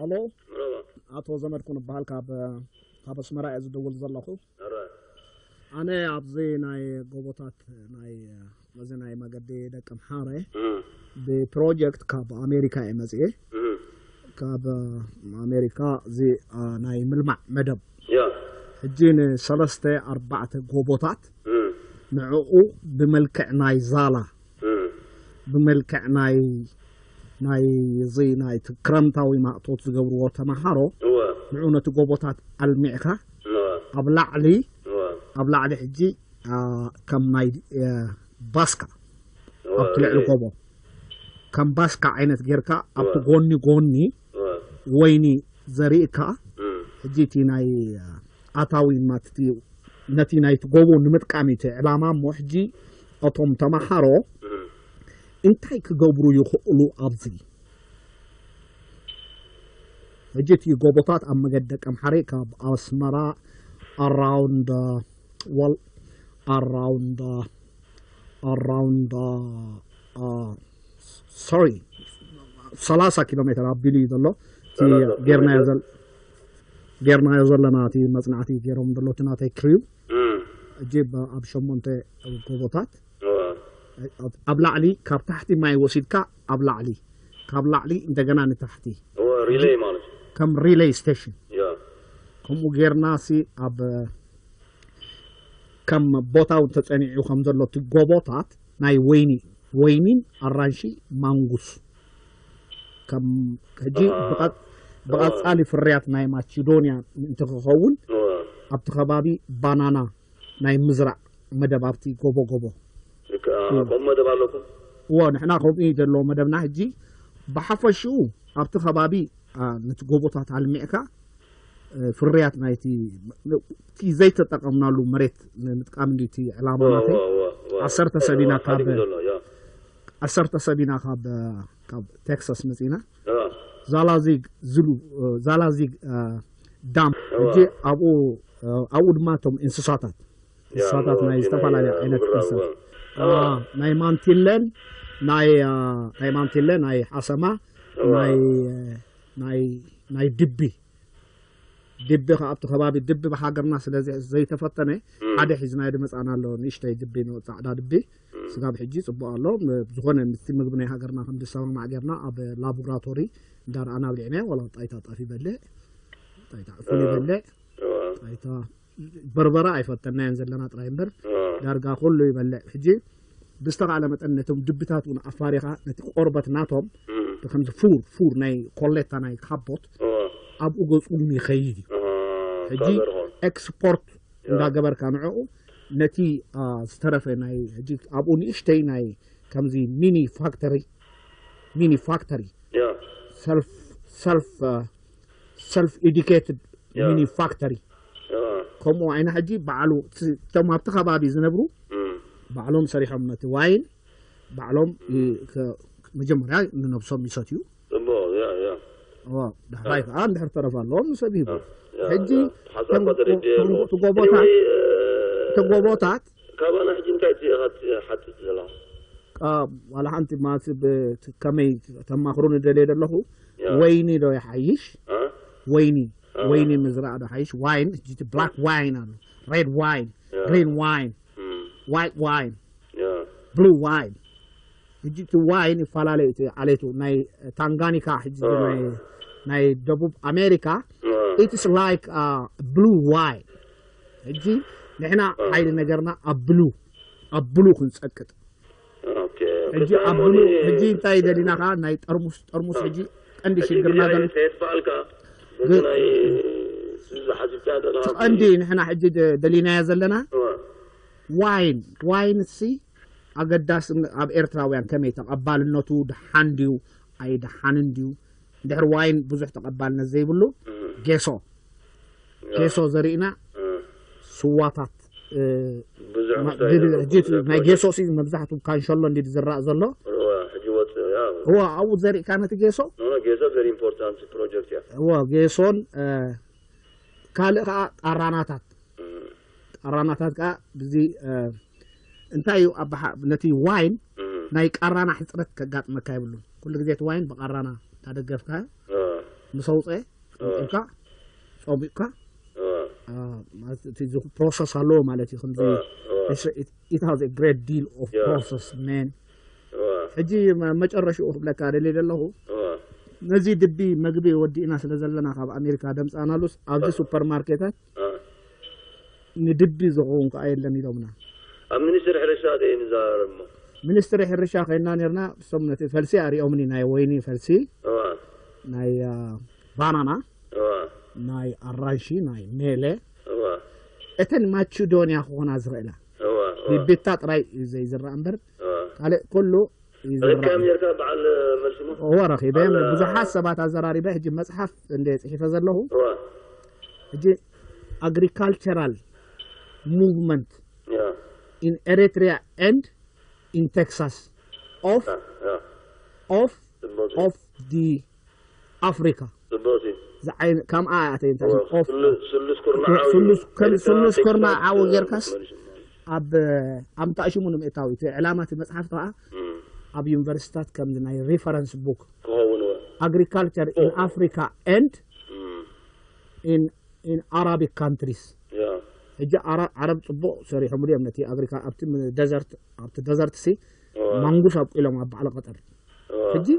ኣሎ። ኣቶ ዘመድኩን እበሃል፣ ካብ ካብ ኣስመራ እየ ዝደውል ዘለኹ። ኣነ ኣብዚ ናይ ጎቦታት ናይ በዚ ናይ መገዲ ደቂ ኣምሓረ ብፕሮጀክት ካብ ኣሜሪካ እየ መፅኤ። ካብ ኣሜሪካ እዚ ናይ ምልማዕ መደብ ሕጂ ንሰለስተ ኣርባዕተ ጎቦታት ንዕኡ ብመልክዕ ናይ ዛላ ብመልክዕ ናይ ናይ እዚ ናይ ክረምታዊ ማእቶት ዝገብርዎ ተምሃሮ ንዑ ነቲ ጎቦታት ኣልሚዕካ ኣብ ላዕሊ ኣብ ላዕሊ ሕጂ ከም ናይ ባስካ ኣብቲ ልዕሊ ጎቦ ከም ባስካ ዓይነት ጌርካ ኣብቲ ጎኒ ጎኒ ወይኒ ዘሪእካ ሕጂ እቲ ናይ ኣታዊ ማትቲ ነቲ ናይቲ ጎቦ ንምጥቃም እዩ እቲ ዕላማ። እሞ ሕጂ እቶም ተምሃሮ እንታይ ክገብሩ ይኽእሉ ኣብዚ ሕጂ እቲ ጎቦታት ኣብ መገዲ ደቀምሓረ ካብ ኣስመራ ኣራውንድ ወል ኣራውንድ ኣራውንድ ሶሪ ሰላሳ ኪሎ ሜትር ኣቢሉ እዩ ዘሎ። እቲ ጌርናዮ ዘል ጌርናዮ ዘለና እቲ መጽናዕቲ ገይሮም ዘሎ እቲ ናተይ ክሪው ሕጂ ኣብ ሸሞንተ ጎቦታት ኣብ ላዕሊ ካብ ታሕቲ ማይ ወሲድካ ኣብ ላዕሊ ካብ ላዕሊ እንደገና ንታሕቲ ሪሌይ ማለት እዩ። ከም ሪሌይ ስቴሽን ያ ከምኡ ጌርና ሲ ኣብ ከም ቦታው ተጸኒዑ ከም ዘሎ እቲ ጎቦታት ናይ ወይኒ ወይኒን ኣራንሺ ማንጉስ ከም ሕጂ ብቐጻሊ ፍርያት ናይ ማሲዶንያ እንተክኸውን ኣብቲ ከባቢ ባናና ናይ ምዝራእ መደብ ኣብቲ ጎቦ ጎቦ ከምኡ መደብ ኣለኩም እዎ ንሕና ከምኡ እዩ ዘለዎ መደብና ሕጂ ብሓፈሽኡ ኣብቲ ከባቢ ነቲ ጎቦታት ኣልሚዕካ ፍርያት ናይቲ ዘይተጠቀምናሉ መሬት ንምጥቃም እንዲ እቲ ዕላማ ናተይ ዓሰርተ ሰብ ኢና ካብ ዓሰርተ ሰብ ኢና ካብ ካብ ቴክሳስ መፂና ዛላዚግ ዝሉ ዛላዚግ ዳም ሕጂ ኣብኡ ኣብኡ ድማ እቶም እንስሳታት እንስሳታት ናይ ዝተፈላለዩ ዓይነት እንስሳት ናይ ማንቲለን ናይ ናይ ማንቲለ ናይ ሓሰማ ናይ ናይ ናይ ድቢ ድቢ ከ ኣብቲ ከባቢ ድቢ ብሃገርና ስለ ዘይተፈተነ ሓደ ሒዝናዮ ድመፃና ኣሎ ንእሽተይ ድቢ ፃዕዳ ድቢ ስጋብ ሕጂ ፅቡቅ ኣሎ ዝኾነ ምስቲ ምግቢ ናይ ሃገርና ከም ዝሰማማዕ ጌርና ኣብ ላቦራቶሪ እንዳረኣና ኣብሊዕናዮ ዋላ ጣይታ ጣፍ ይበልዕ ጣይታ ዕፉን ይበልዕ ጣይታ በርበረ ኣይፈተናዮን ዘለና ጥራይ እምበር ዳርጋ ኩሉ ይበልዕ ሕጂ ብዝተኻእለ መጠን ነቶም ድብታት እውን ኣፋሪኻ ነቲ ቆርበት ናቶም ከምዚ ፉር ፉር ናይ ኮሌታ ናይ ካቦት ኣብኡ ገፁ እውን ይኸይድ እዩ ሕጂ ኤክስፖርት እንዳገበርካ ንዕኡ ነቲ ዝተረፈ ናይ ሕጂ ኣብኡ ንእሽተይ ናይ ከምዚ ሚኒ ፋክተሪ ሚኒ ፋክተሪ ሰልፍ ሰልፍ ሰልፍ ኤዱኬትድ ሚኒ ፋክተሪ ከምኡ ዓይና ሕጂ ባዕሉ እቶም ኣብቲ ከባቢ ዝነብሩ ባዕሎም ሰሪሖም ነቲ ዋይን ባዕሎም መጀመርያ ንነብሶም ይሰትዩ ዳሕራይ ከዓ እንድሕር ተረፋ ኣለዎም ንሰብ ይህቡ ሕጂ እቲ ጎቦታት ካባና ሕጂ እንታይ ኢኻ ትሓትት ዘለኻ ዋላ ሓንቲ ማለት ከመይ ተማኽሩኒ ደልየ ዘለኹ ወይኒ ዶ ይሓይሽ ወይኒ ወይኒ ምዝራእ ዶ ሓይሽ ዋይን እቲ ብላክ ዋይን ኣሎ ሬድ ዋይን ግሪን ዋይን ዋይት ዋይን ብሉ ዋይን ሕጂ እቲ ዋይን ይፈላለዩ እቲ ዓሌቱ ናይ ታንጋኒካ ሕጂ ናይ ደቡብ ኣሜሪካ ኢትስ ላይክ ብሉ ዋይን ሕጂ ንሕና ሓይሊ ነገርና ኣብ ብሉ ኣብ ብሉ ክንጸቅጥ ሕጂ ኣብ ብሉ ሕጂ እንታይ ደሊና ከዓ ናይ ጠርሙስ ጠርሙስ ሕጂ ቀንዲ ሽግርና ዘሎ ከየጥፋልካ በዚ ናይ ስዚ ሓሲብካ ዘለካ ቀንዲ ንሕና ሕጂ ደሊናዮ ዘለና ዋይን ዋይን ሲ ኣገዳሲ ኣብ ኤርትራውያን ከመይ ተቐባልነቱ ደሓን ድዩ ኣይደሓንን ድዩ እንድሕር ዋይን ብዙሕ ተቐባልነት ዘይብሉ ጌሶ ጌሶ ዘሪእና ስዋታት ናይ ጌሶ ሲ መብዛሕቱ ካንሸሎ እንዲ ዝራእ ዘሎ እዋ ኣብኡ ዘሪእካ ነቲ ጌሶ ጌሶ very important project እያ እዋ ጌሶን ካልእ ከዓ ጣራናታት ጣራናታት ከዓ ብዚ እንታይ እዩ ነቲ ዋይን ናይ ቃራና ሕፅረት ከጋጥመካ የብሉን ኩሉ ግዜ እቲ ዋይን ብቃራና ታደገፍካ ምስ ኣውፅአ፣ ጠምጢምካ፣ ፀሚቕካ፣ ማለት እቲ ፕሮሰስ ኣለዎ ማለት እዩ። ከምዚ it has a great deal of process, man. ሕጂ መጨረሽኡ ክብለካ ደልየ ዘለኹ፣ ነዚ ድቢ መግቢ ወዲእና ስለ ዘለና ካብ ኣሜሪካ ደምፃእናሉስ፣ ኣብዚ ሱፐርማርኬታት ንድቢ ዝኸውን ከኣ የለን ኢሎምና። ኣብ ሚኒስትሪ ሕርሻ ደይ ንዛረብ እሞ። ሚኒስትሪ ሕርሻ ኮይና ነርና፣ እሶም ነቲ ፈልሲ ኣሪኦምኒ፣ ናይ ወይኒ ፈልሲ፣ ናይ ባናና፣ ናይ ኣራንሺ፣ ናይ ሜለ፣ እተን ማቹዶንያ ክኾና ዝኽእላ፣ ቢቢታ ጥራይ እዩ ዘይዝራእ እምበር፣ ካልእ ኩሉ እዩ ዝራእ። ርካብ ጌርካ በዓል መልሲ ሞ? እወ፣ ረኺበ። በዓል ብዙሓት ሰባት ኣዘራሪበ። ሕጂ መጽሓፍ እንደ ጽሒፈ ዘለኹ፣ ሕጂ ኣግሪካልቸራል ሙቭመንት ኢን ኤሪትሪያ ኤንድ ኢን ቴክሳስ ኦፍ ኦፍ ኦፍ ዲ ኣፍሪካ። ጽቡቕ እዩ። ዝዓይን-፣ ከምኣ እያ ተይንታ። እወ፣ ኦፍ ስሉስ፣ ስሉስ ኩርናዓዊ ስሉስ፣ ከም ኤርትራ ስሉስ ኩርናዓዊ ቴክሳስ ጌርካስ መሊሱ። ኣብ፣ ኣብ ምታእሽሙ ንምእታው እቲ ዕላማ እቲ መጽሓፍ ከዓ እም። ኣብ ዩኒቨርሲታት ከም ናይ ሪፈረንስ ቡክ ክኸውን እወ። ኣግሪካልቸር ኢን ኣፍሪካ ኤንድ እም። ኢን፣ ኢን ኣራቢክ ካንትሪስ። ያ። ሕጂ ኣራ-፣ ዓረብ ጽቡቕ ሰሪሖምሉ እዮም ነቲ ኣግሪካ-፣ ኣብቲ ም-፣ ደዘርት፣ ኣብቲ ደዘርት ሲ እወ። ማንጉስ ኣብቂሎም ኣብ ባዕሊ ቀጠር። እወ። ሕጂ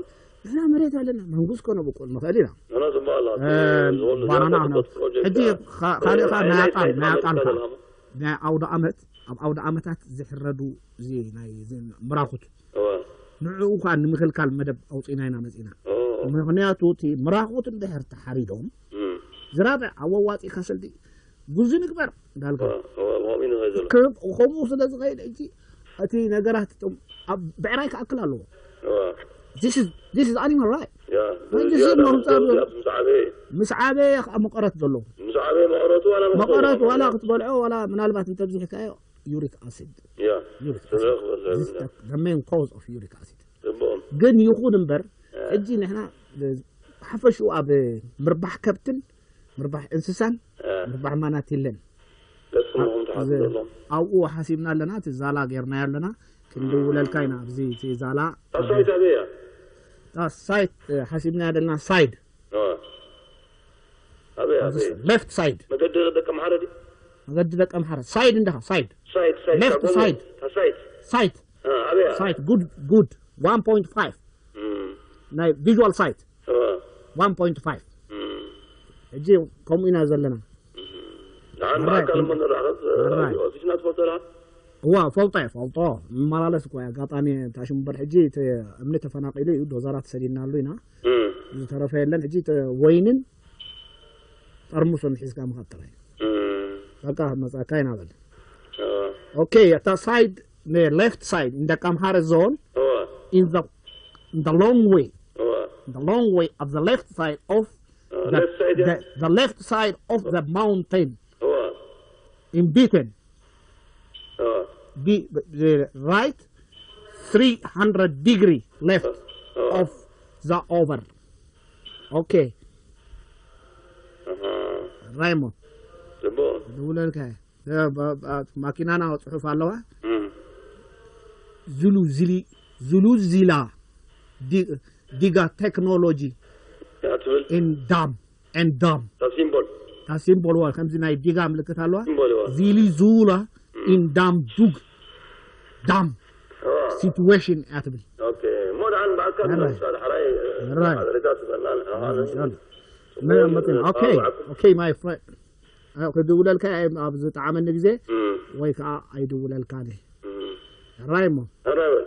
ንሕና መሬት ኣለና፣ ማንጉስ ኮነ ብቁል ንኽእል ኢና። ንሕና ጽቡቕ ኣላ። እቲ እም፣ ዝኾነ ባናና ዝያዳ ነው። ጽቡቕ ፕሮጀክት ሕጂ እያ። ኻ-፣ ካልእ ኸኣ ናይ ናይ ኣጣል፣ ናይ ኣጣል ኸኣ። ናይ ኣውደ ኣመት፣ ኣብ ኣውደ ኣመታት ዝሕረዱ እዚ ናይ፣ እዚ ምራኹት። እወ። ንዕኡ ኸኣ ንምክልካል መደብ ኣውጺእና ኢና መጺእና። እወ። ምኽንያቱ እቲ ምራኹት እንድሕር ተሓሪዶም፣ እም። ዝራብዕ ኣወዋጺእካ ስልዲ ጉዚ ንግበር እንዳልካ። እወ፣ እወ፣ ከምኡ እዩ ንኸይድ ዘሎ። ከም-፣ ከምኡ ስለ ዝኸይድ ሕጂ እቲ ነገራት ጥም-፣ ኣብ ብዕራይ ክኣክል ኣለዎ። እወ። This is, this is animal right። ያ፣ ሕጂ ዝያዳ ዝም ምምጻእ ዘውዲ ብሎ-፣ ምስ ዓበየ። ምስ ዓበየ ኸዓ መቐረት ዘለዎ። ምስ ዓበየ መቐረቱ ዋላ መቐረት ክትበልዖ ዋላ ማለት። ክትበልዖ ዋላ ምናልባት እንተብዚሕካዮ ዩሪክ ኣሲድ። ያ፣ ዩሪክ ስለ ኣሲድ። ክበልዕ This is ይብላ። The, the main cause of uric acid። ጽቡቕ። ግን ይኹን እምበር፣ እ። ሕጂ ንሕና ብ-፣ ሓፈሽኡ ኣብ ምርባሕ ከብትን ምርባሕ እንስሳን እ። ምርባሕ ማናት የለን። ገጽኩም ኢኹም ትሓስቡ ዝ-፣ ዘለኹም። ኣብኡ ሓሲብና ኣለና፣ እቲ ዛላ ጌርናዮ ኣለና፣ ክንድውለልካ ኢና ኣብዚ፣ እቲ ዛላ እታ ሳይት ኣበይ እያ? እታ ሳይት፣ እ፣ ሓሲብናያ ዘለና ሳይድ። እ። ኣበይ፣ ኣብዚ ኣበይ? ሌፍት ሳይድ። መገዲ ደቂ ኣምሓረ ድዩ? መገዲ ደቂ ኣምሓረ። ሳይድ እንዲኻ፣ ሳይድ። ሳይት፣ ሳይት፣ ሌፍት እታ ጎኒ፣ ሳይድ። እታ ሳይት። ሳይት። እ፣ ኣበይ እያ? ሳይት፣ ጉድ፣ ጉድ። ዋን ፖይንት ፋይቭ። እም። ናይ ቪዥዋል ሳይት። እወ። ዋን ፖይንት ፋይቭ። እም። ሕጂ ከምኡ ኢና ዘለና። እም። ንዓን ኣራይ፣ ብኣካል እሞ ንራኸብ፣ ኣራይ። ኦፊስና ትፈልጦ ዲኻ? እዋ፣ ፈልጦ እየ፣ ፈልጦ። ንመላለስ እኮ እየ። ኣጋጣሚ ታሽሙ እምበር ሕጂ እቲ እምኒ ተፈናቒሉ እዩ፣ ዶዘራት ሰዲድናሉ ኢና። እም። ዝተረፈ የለን። ሕጂ እቲ ወይንን ጠርሙስን ሒዝካ ምኻድ ጥራይ። እም። በቃ፣ መጻካ ኢና በል። እወ። ኦኬ፣ እታ ሳይድ፣ ሌፍት ሳይድ፣ in the Kamhara zone, እወ። In the, in the long way, እወ። The long way of the left side of እወ። the, ሌፍት ሳይድ እያ? The, the left side of the mountain, እወ። In between, እወ። The, the right three hundred degree left እወ። Of the over. ኦኬ። ኣሃ። ራይሞ። ጽቡቕ። ድውለልካ። እ፣ ብ-፣ ብ-፣ ማኪናና ጽሑፍ ኣለዋ። እም። ዝሉ ዝሊ፣ ዝሉ ዚላ ዲ-፣ ዲጋ ቴክኖሎጂ እያ ትብል። In dam, and dam። እታ ሲምቦል። እታ ሲምቦል ዋ፣ ከምዚ ናይ ዲጋ ምልክት ኣለዋ። ሲምቦል እዋ። ዚሊ ዙላ እም። In dam ዱግ። ዳም እዋ። ሲትዌሽን እያ ትብል። ኦኬ። እሞ ደሓን ብኣካል ኣራይ። ምሳ ዳሕራይ፣ ኣራይ። ሓበሬታ ትበና ንሕና ኣራይ፣ ኣራይ። ምን መጥን። ኦኬ። ኣብ ዓዱ። ኦኬ፣ my friend። እ፣ ክድውለልካ እየ ኣብ ዝጠዓመኒ ግዜ እም። ወይ ከዓ ኣይድውለልካን እየ። እም። ራይሞ። ራይሞ።